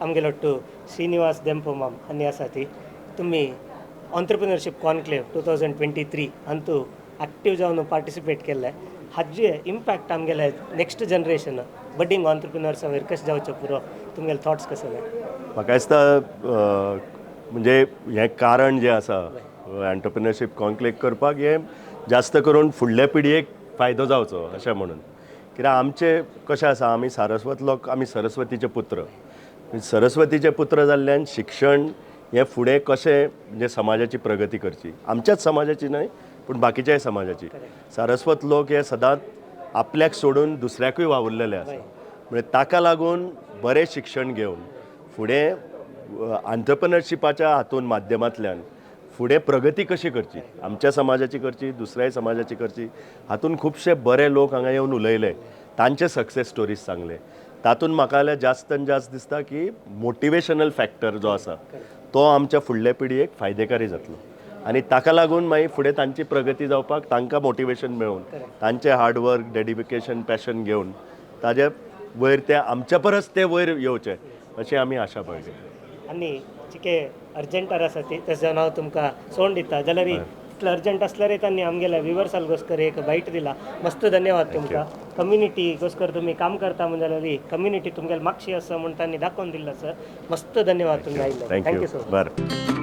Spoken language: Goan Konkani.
आमगेलो ಒಟ್ಟು ಶ್ರೀನಿವಾಸ್ ದೆಂಪೋ ಮಾಮ್ ಅನ್ನಿ आसा. तुमी ऑन्टरप्रिनरशीप कॉन्क्लेव 2023 अंतू एक्टिव जावन पार्टिसिपेट केल्ले. हाजे इम्पॅक्ट आमगेले नेक्स्ट जनरेशन बडिंग ऑन्टरप्रिनर्सा वयर कशें जावचें पुरो, तुमगेले थॉट्स कशे? म्हाका दिसता, म्हणजे हें कारण जें आसा एंटरप्रिनरशीप कॉन्क्लेव करपाक, हें जास्त करून फुडल्या पिळगेक फायदो जावचो अशें म्हणून. कित्याक आमचें कशें आसा, आमी सारस्वत लोक, आमी सरस्वतीचे पुत्र. सरस्वतीचे पुत्र जाल्ल्यान शिक्षण हें फुडें कशें, म्हणजे समाजाची प्रगती करची, आमच्याच समाजाची न्हय पूण बाकीच्याय समाजाची. सारस्वत लोक हे सदांच आपल्याक सोडून दुसऱ्याकूय वावुरलेले आसा. म्हणजे ताका लागून बरें शिक्षण घेवन फुडें आंतरप्रिनरशिपाच्या हातून माध्यमांतल्यान फुडें प्रगती कशी करची, आमच्या समाजाची करची, दुसऱ्याय समाजाची करची, हातून खुबशे बरे लोक हांगा येवन उलयले, तांचे सक्सेस स्टोरीज सांगले. तातूंत म्हाका जाल्यार जास्त आनी जास्त दिसता की मोटिवेशनल फॅक्टर जो आसा तो आमच्या फुडल्या पिळगेक फायदेकारी जातलो आनी ताका लागून मागीर फुडें तांची प्रगती जावपाक, तांकां मोटिवेशन मेळून, तांचें हार्डवर्क, डेडिकेशन, पॅशन घेवन ताजे वयर ते आमच्या परस ते वयर येवचे अशें आमी आशा बाळगिता. आनी चिके अर्जंटार आसा ती, तशें हांव तुमकां सोडून दिता. जाल्यार तितलो अर्जंट आसल्यार तांणी आमगेल्या व्युवर्सांगोस्कर एक बायट दिला. मस्त धन्यवाद तुमकां. कम्युनिटीगोस्कर तुमी काम करता म्हण जाल्यार कम्युनिटी तुमगेले मागशी आसा म्हूण तांणी दाखोवन दिल्लो सर. मस्त धन्यवाद तुमकां आयिल्ले. Thank you. Thank you so much. बरें.